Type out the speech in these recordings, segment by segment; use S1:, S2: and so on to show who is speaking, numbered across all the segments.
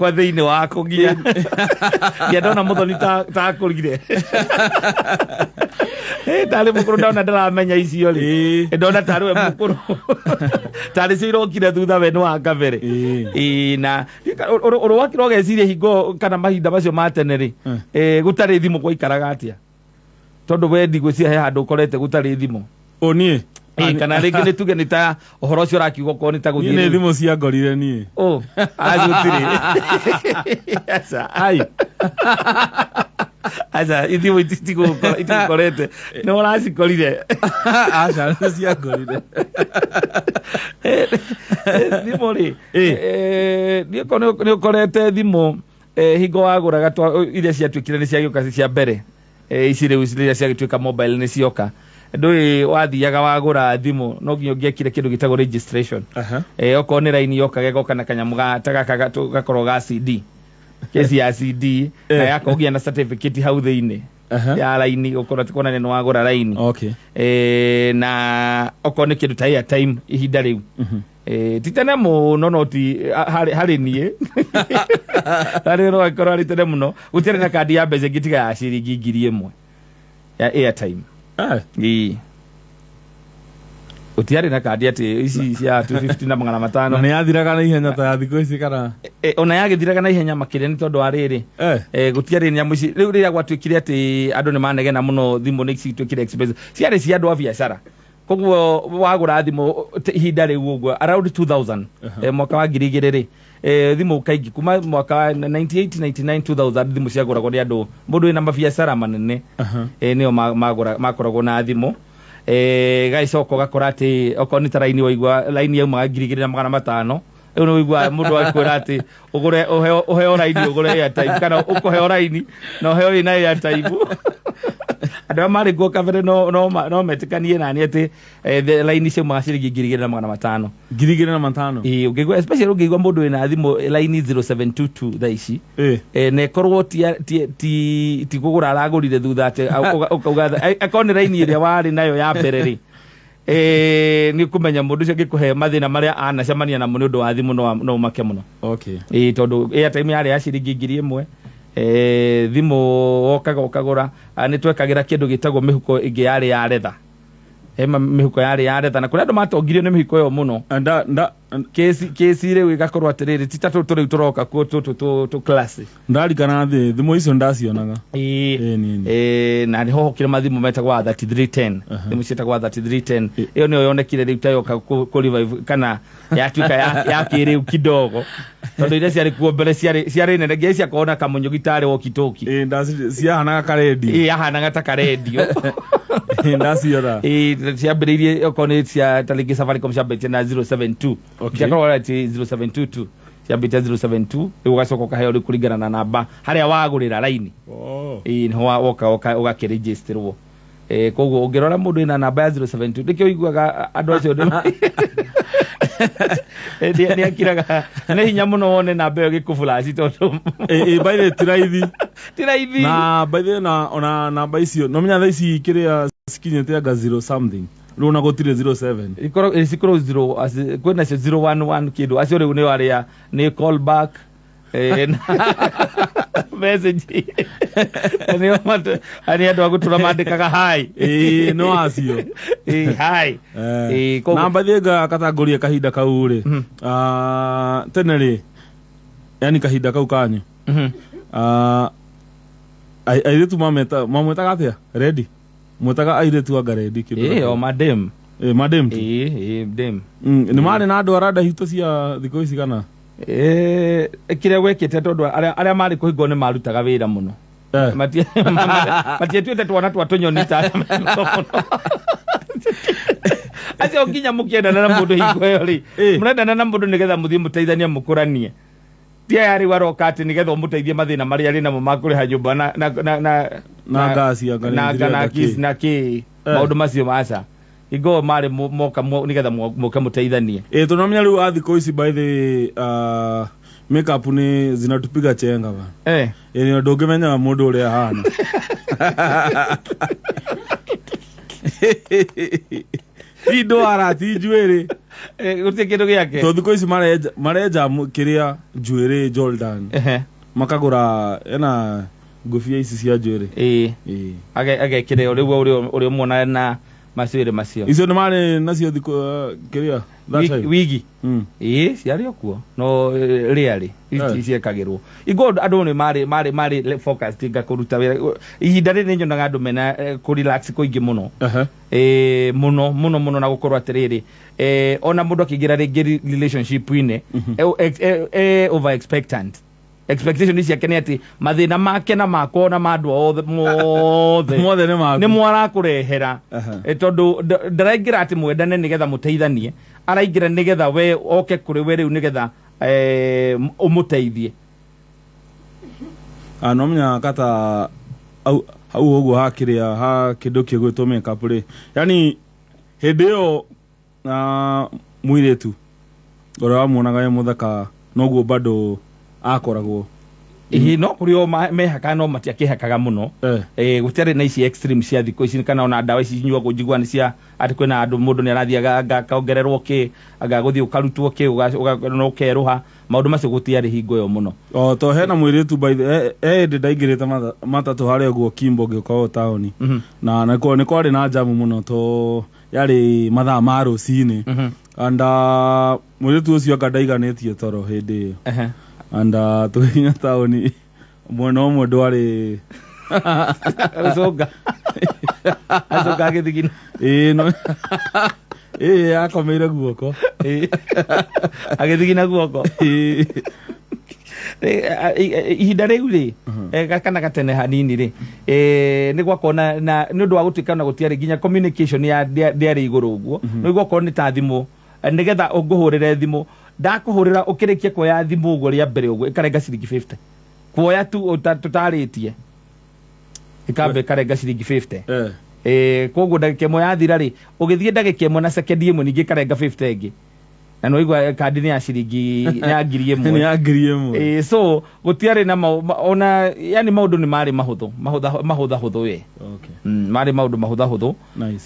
S1: Kwa thĩinĩ wa kũgia ngia ndona mũthoni ta akũrire. Tarĩ mũkũrũ ndona ndaramenya icio rĩ. Ndona tarĩ we mũkũrũ, tarĩ cio irokire thutha, we nĩ wa kabere. Ĩĩ, na ũrĩ wakira ũgeciria hingo kana mahinda macio ma tene rĩ, gũtarĩ thimũ gwaikaraga atĩa? Tondũ we ndigwĩciria he handũ ũkorete gũtarĩ thimũ.
S2: O niĩ?
S1: Ĩĩ, kana rĩngĩ nĩ tuge nĩ ta ũhoro ũcio ũrakiuga okorwo nĩ ta
S2: Niĩ
S1: gũthiĩ
S2: nĩ
S1: rĩu.
S2: Thimũ ciangorire niĩ.
S1: Oh, acio aca.
S2: Ai.
S1: Aca, ithimũ itigũkorete, nĩ ũracikorire?
S2: Aca, nĩ ciangorire.
S1: Thimũ rĩ, niĩ okorwo nĩ ũkorete thimũ, hingo wagũraga iria ciatuĩkire nĩ ciagĩũka cia mbere, ici rĩu rĩrĩa ciagĩtuĩka mobile nĩ cioka, ndũĩ wathiaga wagũra thimũ no nginya ũngĩekire kĩndũ gĩtagwo registration. Okorwo nĩ raini yokaga ĩgoka na kanyamũ ta gaka gakorwo ga CD, kesi ya CD, na yakorwo nginya na certificate hau thĩinĩ ya raini gũkorwo atĩ kuonania nĩ wagũra raini. Na okorwo nĩ kĩndũ ta airtime ihinda rĩu, ti tene mũno, no ti harĩ niĩ harĩ no akorwo arĩ tene mũno, gũtiarĩ na kandi ya mbeca ĩngĩ tiga ya ciringi 1000 ya airtime. Ĩĩ, gũtiarĩ na kandi atĩ ici cia 250 na 500.
S2: Na nĩ yathiraga na ihenya ta ya thikũ ici kana?
S1: Ona yagĩthiraga na ihenya makĩria nĩ tondũ wa rĩrĩ, gũtiarĩ nyamũ ici rĩu rĩrĩa gwatuĩkire atĩ andũ nĩ manegena mũno, thimũ nĩ cituĩkire expensive, ciarĩ cia andũ a biacara. Koguo wagũra thimũ ihinda rĩu ũguo around 2000, mwaka wa 2000 rĩ, thimũ kaingĩ kuma mwaka wa 98, 99, 2000, thimũ ciagũragwo nĩ andũ, mũndũ wĩna mabiacara manene. Nĩo makoragwo na thimũ. Gagĩcoka ũgakora atĩ okorwo nĩ ta raini, waigua raini yaumaga 2500, rĩu nĩ ũigua mũndũ akwĩra atĩ ũgũre ũheo raini, ũgũre airtime, kana ũkũheo raini na ũheo ĩna airtime. Andũ arĩa marĩ kuo kabere no metĩkanie nani atĩ raini ciaumaga ciringi 2500.
S2: 2500.
S1: Ĩĩ, ũngĩigua, especially ũngĩigua mũndũ wĩna thimũ raini 0722 thaa ici, na ĩkorwo ti kũgũra aragũrire thutha atĩ ũkauga akorwo nĩ raini ĩrĩa warĩ nayo ya mbere rĩ, nĩ ũkũmenya mũndũ ũcio angĩkũhe mathĩna marĩa anacemania namo nĩ ũndũ wa thimũ, no ũmake mũno. Ĩĩ, tondũ airtime yarĩ ya ciringi 1000, thimũ wokaga ũkagũra. Nĩ twekagĩra kĩndũ gĩtagwo mĩhuko ĩngĩ yarĩ ya retha, mĩhuko yarĩ ya retha, na kũrĩ andũ matongirio nĩ mĩhuko ĩyo mũno.
S2: Nda nda
S1: Kesi rĩu ĩgakorwo atĩrĩrĩ, ti ta tũtũ rĩu tũroka kuo tũtũ tũ class.
S2: Ndarikana thimũ icio ndacionaga.
S1: Ĩĩ.
S2: Ĩĩ, niĩ.
S1: Na nĩho hokire mathimũ metagwo wa 3310. Thimũ ciĩtagwo wa 3310. Ĩyo nĩyo yonekire rĩu ta yoka kũ revive kana yatuĩka ya kĩrĩu kidogo, tondũ iria ciarĩ kuo mbere ciarĩ nene nginya ciakorwo na kamũnyũgi tarĩ walkie talkie.
S2: Ĩĩ, ciahanaga karendio.
S1: Ĩĩ, yahanaga ta karendio.
S2: Ĩĩ, ndaciona.
S1: Ĩĩ, ciambĩrĩirie okorwo nĩ cia ta rĩngĩ Safaricom ciambĩtie na 072. Ciakorwo atĩ 0722, ciambĩtie 072, rĩu ũgacoka ũkaheo rĩu kũringana na namba harĩa wagũrĩra raini. Ĩĩ, nĩho woka ũgakĩregisterwo. Koguo ũngĩrora mũndũ ĩna namba ya 072, nĩkĩo ũiguaga andũ acio nĩ akiraga nĩ hinya mũno wone namba ĩyo gĩkũburaci tondũ
S2: Ĩĩ, by the way, ti raithi.
S1: Ti raithi.
S2: Na by the way, na ona namba icio no menya thaa ici kĩrĩa cikinyĩte anga 0 something, rĩu ona gũtirĩ 07.
S1: Ikorwo cikorwo 0, kwĩna cio 011 kĩndũ, acio rĩu nĩo arĩa nĩ call back, message, nĩo nĩ andũ a gũtũra mandĩkaga hi.
S2: Ĩĩ, no acio.
S1: Ĩĩ, hi. Ĩĩ,
S2: Na mbathĩ nga katanguria kahinda kau rĩ, tene rĩ, yani kahinda kau kanyu, airĩtu mamwetaga atĩa? Ready mwetaga airĩtu anga ready kĩndũ
S1: Ĩĩ, o madem.
S2: Ĩĩ, madem tu.
S1: Ĩĩ, dem.
S2: Nĩ marĩ na andũ aranda hitũ cia thikũ ici kana?
S1: Kĩrĩa gwekĩte, tondũ arĩa marĩ kũhingwo nĩ marutaga wĩra mũno. Matiatuĩte twana twa tũnyoni ta mũno. Acio nginya mũkĩendana na mũndũ hingo ĩyo rĩ, mũrendana na mũndũ nĩgetha mũthiĩ mũteithanie mũkũranie, ti aya rĩu aroka atĩ nĩgetha ũmũteithie mathĩna marĩa arĩ namo ma kũrĩha nyũmba na
S2: Na ngasi anga nĩ
S1: na
S2: thiri
S1: na
S2: anga
S1: kĩ
S2: kĩ.
S1: Na kĩ maũndũ macio maca hingo ĩyo marĩ moka nĩgetha mũke mũteithanie.
S2: Ĩĩ, tũnamenya rĩu a thikũ ici, by the makeup nĩ zinatupiga chenga ba. Ĩĩ, ndũngĩmenya mũndũ ũrĩa ahana. Ti ndwara, ti njuĩrĩ.
S1: Gũtirĩ kĩndũ gĩake.
S2: To thikũ ici marenja kĩrĩa njuĩrĩ Jordan. Makagũra ena ngũbia ici cia njuĩrĩ.
S1: Ĩĩ. Agekĩra rĩu ũrĩa ũmuona na macuĩrĩ macio.
S2: Icio nĩ marĩ nacio thikũ kĩrĩa that time.
S1: Wigi. Ĩĩ ciarĩ o kuo no rĩarĩ ciekagĩrwo. Ingo andũ nĩ marĩ focused nga kũruta wĩra. Ihinda rĩrĩ nĩ nyonaga andũ mena kũ relax kũingĩ mũno. Mũno mũno mũno na gũkorwo atĩrĩrĩ ona mũndũ akĩingĩra rĩngĩ relationship-inĩ over expectant. Expectation ciake nĩ atĩ mathĩna make na makwa na ma andũ othe mothe
S2: mothe nĩ maku
S1: nĩ mwarakũrehera. Tondũ ndaraingĩra atĩ mwendane nĩgetha mũteithanie, araingĩra nĩgetha we oke kũrĩ we rĩu nĩgetha ũmũteithie.
S2: No menya kata hau ũguo hakĩrĩa ha kĩndũ kĩgwĩtwo makeup rĩ, yani hĩndĩ ĩyo mũirĩtu ũrĩa wamuonaga e mũthaka noguo bado akoragwo.
S1: Ĩĩ no kũrĩ o mehakaga no matiakĩhakaga mũno. Gũtiarĩ na ici extreme cia thikũ ici kana ona ndawa ici inyuagwo njiguaga nĩ cia atĩ kwĩna andũ mũndũ nĩ arathiaga akaongererwo kĩ anga gũthiĩ ũkarutwo kĩ no ũkerũha. Maũndũ macio gũtiarĩ hingo ĩyo mũno.
S2: O to hena mũirĩtu by the hĩndĩ ndaingĩrĩte matatũ harĩa ũguo Kimbo ngĩũka o taũni. Na nĩ kwarĩ na jamu mũno to yarĩ mathaa ma rũcinĩ. And mũirĩtu ũcio anga ndaiganĩtie toro hĩndĩ ĩyo. And tũgĩkinya taũni mwena ũmwe ndwarĩ
S1: agĩcũnga agĩcũnga agĩthigina.
S2: Ĩĩ no ĩĩ akomeire guoko.
S1: Agĩthigina guoko. Ihinda rĩu rĩ kana gatene hanini rĩ nĩ gwakorwo na nĩ ũndũ wa gũtuĩka na gũtiarĩ nginya communication ndĩarĩ igũrũ ũguo. Nĩ gwakorwo nĩ ta thimũ nĩgetha ũngũhũrĩre thimũ ndakũhũrĩra ũkĩrĩkie kuoya thimũ ũguo rĩa mbere ũguo ĩkarenga ciringi 50 kuoya tu tũtarĩtie ĩkamba ĩkarenga ciringi 50. Koguo ndagĩka ĩmwe yathira rĩ ũgĩthiĩ ndagĩka ĩmwe na sekendi ĩmwe ningĩ ĩkarenga 50 ĩngĩ na nĩ waigua kandi nĩ ya ciringi nĩ ya ngiri ĩmwe.
S2: Nĩ ya ngiri ĩmwe.
S1: So gũtiarĩ na ona yani maũndũ nĩ marĩ mahũthũ mahũthahũthũ we. Marĩ maũndũ mahũthahũthũ.
S2: Nice.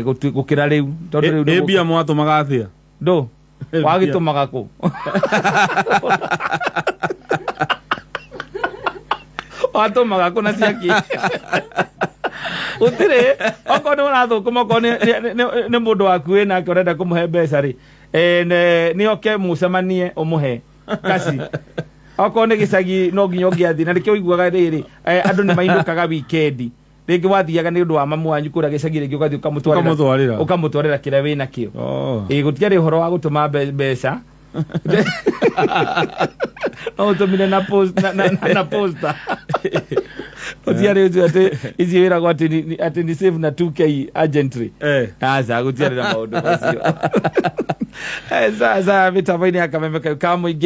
S1: Gũkĩra rĩu tondũ rĩu
S2: mbia mwatũmaga atĩa?
S1: Ndũ wagĩtũmaga kũ? Watũmaga kũ na ciaki? Gũtirĩ okorwo nĩ ũrathũkũma okorwo nĩ mũndũ waku wĩnake ũrenda kũmũhe mbeca rĩ nĩ oke mũcemanie ũmũhe kaci. Okorwo nĩ gĩcagi no nginya ũngĩathiĩ na nĩkĩo ũiguaga rĩrĩ andũ nĩ mainũkaga wikendi rĩngĩ wathiaga nĩ ũndũ wa mamu wanyu kũrĩa gĩcagi rĩngĩ ũgathiĩ ũkamũtwarĩra kĩrĩa wĩnakĩo. Gũtiarĩ ũhoro wa gũtũma mbeca. No ũtũmire na post na posta. Gũtiarĩ ũcio atĩ ici wĩragwo atĩ ni save na 2K urgently. Aca gũtiarĩ na maũndũ macio. Sasa mĩtambo-inĩ ya Kameme ka mũingĩ.